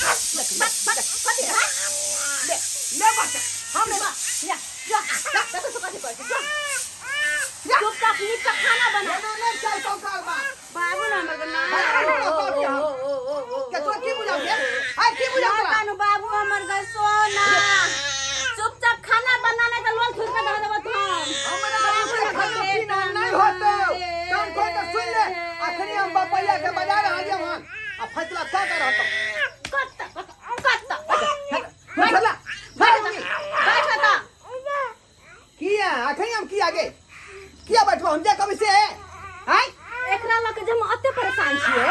कथी हाँ? ले ले बच्चा हम ले जा जा जा देखो तो कथी करै छै जा चुपचाप नीक से खाना बना ना ना चल तो करबा बाबू ना हमर ना के तोरा की बुझाउ गे हाय की बुझाउ ना तोरा कानू बाबू हमर गए सोना चुपचाप खाना बना नहीं तो लोल थुर के धऽ देबो तुम हमरा उसे खाना पीना नहीं होतो कान खोल के सुन ले अखनी हम बपैया के बाजार हालिया हन आ फैसला का कर हतो कत्ता कत्ता फैसला बैठ बैठ किया अखनी हम किया गे किया बैठबो हम जे कभी से हाय एकरा लऽ के जे हम अते परेशान छियै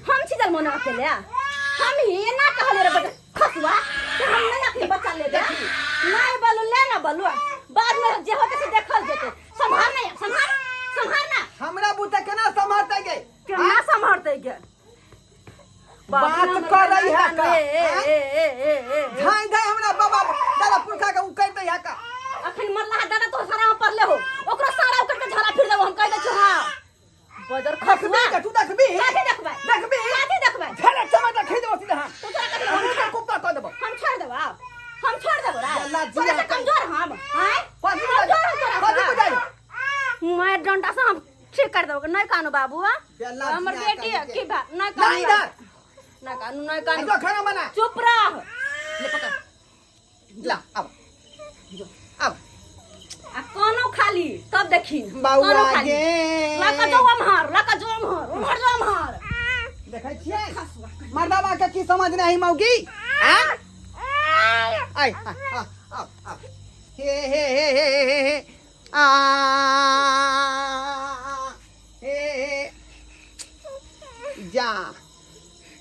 हम छी जलमोना अकेले हम ही एना कहले रे बच्चा खसुआ कि हम नहीं अपने बच्चा लेबे नहीं बोलू ले ना बोलू बाद में जे होते से देखल जेते संभाल नहीं संभाल संभाल ना हमरा बूते केना संभालते गे केना संभालते गे बात कर रही है का ए ए ए ए ए धाई धाई हमरा बाबा दादा पुरखा के उ कर दे है का अखन मरला है दादा तो सारा हम पढ़ले हो ओकरो सारा उकड़ के झरा फिर देबो हम कह दै छी हां बजर खसुआ देखबी तू देखबी काथी देखबै देखबी काथी देखबै झरे टमाटर खाइ देबो सीधा हम तू तोरा कथी हम के कुप्पा कर देबो हम छोड़ देबो हम छोड़ देबो रे अल्लाह तोरा जिया से कमजोर हम हैं कथी कमजोर हम तोरा कथी से। बुझाई मैं डंडा से हम ठीक कर देबो नहीं कानू बाबू अल्लाह हमर जिया बेटी है कहीं की के। बा नहीं कानू नहीं इधर नहीं कानू नहीं कानू जो खाना बना चुप रह ले पकड़ ला अब अब आ कोनो खाली तब देखी बौआ गे लका जो अमहर लका जो अमहर उमहर जो अमहर देखै छियै मर्दाबा के की समझ नहीं मौगी हैं आय आ आ आ आ हे हे हे हे हे हे आ हे हे जा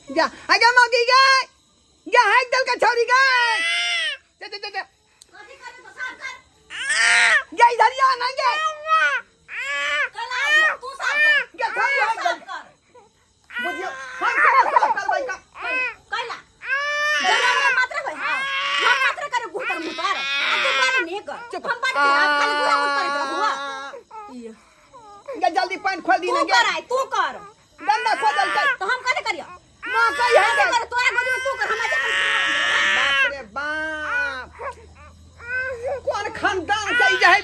जा आगे मौगी गे जा हाइक दल का छौरी गे जा जा जा जा कथी करे तो साफ कर जा इधर आ ना गे कल आ तू साफ कर गे छौरी हाइक दल साफ कर बुझियो हम केना साफ करबै का कैला जना मात्र होय हां हम मात्र करे गुतर मुतर आ तू बार नहीं कर चुप हम बात खाली गुरा मुतर करैत रहुआ ई गे जल्दी पानी खोल दी तू ना गे कर आय तू कर डंडा खोल दल तो हम कथी करियो मां कही है कथी कर तोरा गोदी में तू कर हम आज बाप रे बाप कोन खानदान के ई जे है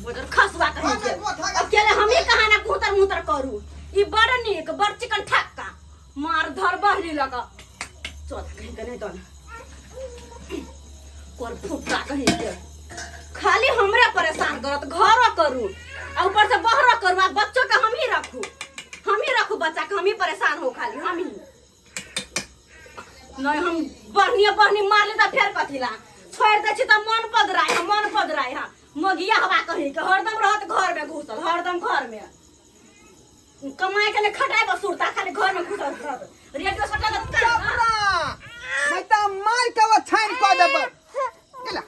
बजर खसुआ कहीं के हाँ, अकेले हम ही कहा ना कुतर मुतर करू ई बड़ नीक बड़ चिकन ठक्का मार धर बहरी लगा चल कहीं के नहीं तो कोर फुट्टा कहीं के खाली हमरे परेशान करत घरो करू आ ऊपर से बहरो करू आ बच्चों के हम ही रखू हम ही रखू बच्चा के हम ही परेशान हो खाली हम ही नहीं हम बढ़नी बढ़नी मार ले तऽ फेर कथी ला छोड़ि दै छी तऽ मन पदराय है मन पदराय है मगिया हवा कहीं के हरदम रहत घर में घुसल हरदम घर में कमाए के लिए खटाए बस सुरता खाली घर में घुसल रहत रेडियो सटा तऽ चपरा नहीं तो मार के वो छान कऽ देबो गेला।